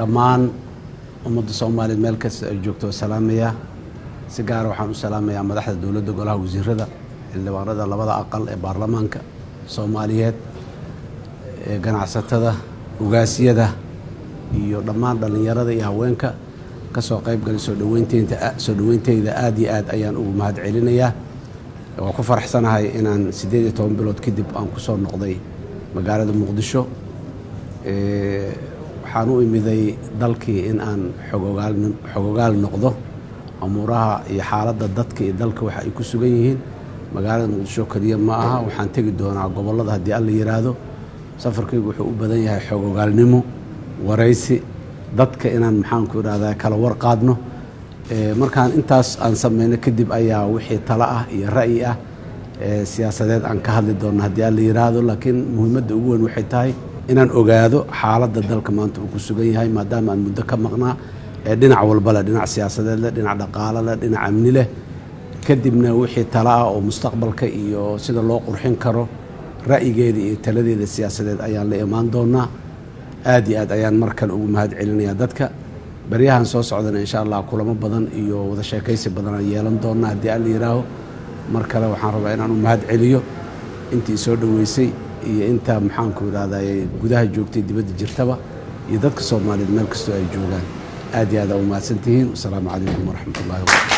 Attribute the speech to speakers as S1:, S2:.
S1: Dhammaan ummadda Soomaaliyeed meel kasta ay joogto waa salaamayaa. Si gaara waxaan u salaamayaa madaxda dowladda, golaha wasiirada, xildhibaanada labada aqal ee baarlamaanka Soomaaliyeed, ganacsatada, ugaasyada iyo dhammaan dhallinyarada iyo haweenka ka soo qayb galay soo dhaweynteynta. Soo dhaweynteyda aad iyo aad ayaan ugu mahad celinayaa. Waan ku faraxsanahay inaan 18 bilood kadib aan ku soo noqday magaalada Muqdisho. Waxaan u imiday dalkii in aan xogogaal noqdo amuuraha iyo xaaladda dadka iyo dalka waxa ay ku sugan yihiin. Magaalada Muqdisho keliya ma aha, waxaan tegi doonaa gobollada haddii Alla yidhaahdo. Safarkaygu wuxuu u badan yahay xogogaalnimo, waraysi, dadka inaan, maxaanku idhahdaa, kala war qaadno. Markaan intaas aan sameyno kadib ayaa wixii talo ah iyo ra'yi ah siyaasadeed aan ka hadli doonno haddii Alla yidhaahdo. Laakiin muhiimadda ugu weyn waxay tahay inaan ogaado xaaladda dalka maanta uu ku sugan yahay, maadaama aan muddo ka maqnaa, ee dhinac walba leh, dhinac siyaasadeed leh, dhinac dhaqaale leh, dhinac amni leh. Kadibna wixii talo ah oo mustaqbalka iyo sida loo qurxin karo, ra'yigeeda iyo taladeeda siyaasadeed ayaan la imaan doonaa. Aad iyo aad ayaan mar kale ugu mahad celinayaa dadka. Baryahan soo socdana, insha Allah, kulamo badan iyo wada sheekaysi badan aan yeelan doonaa haddii Alla yidhaaho. Mar kale waxaan rabaa inaan u mahad celiyo intii soo dhoweysay iyo inta, maxaanku idhahdaa, gudaha joogtay, dibadda jirtaba, iyo dadka Soomaaliyeed meel kastoo ay joogaan. Aad iyo aad aa u mahadsantihiin. Wasalaamu calaykum waraxmat ullahi wabarakatu.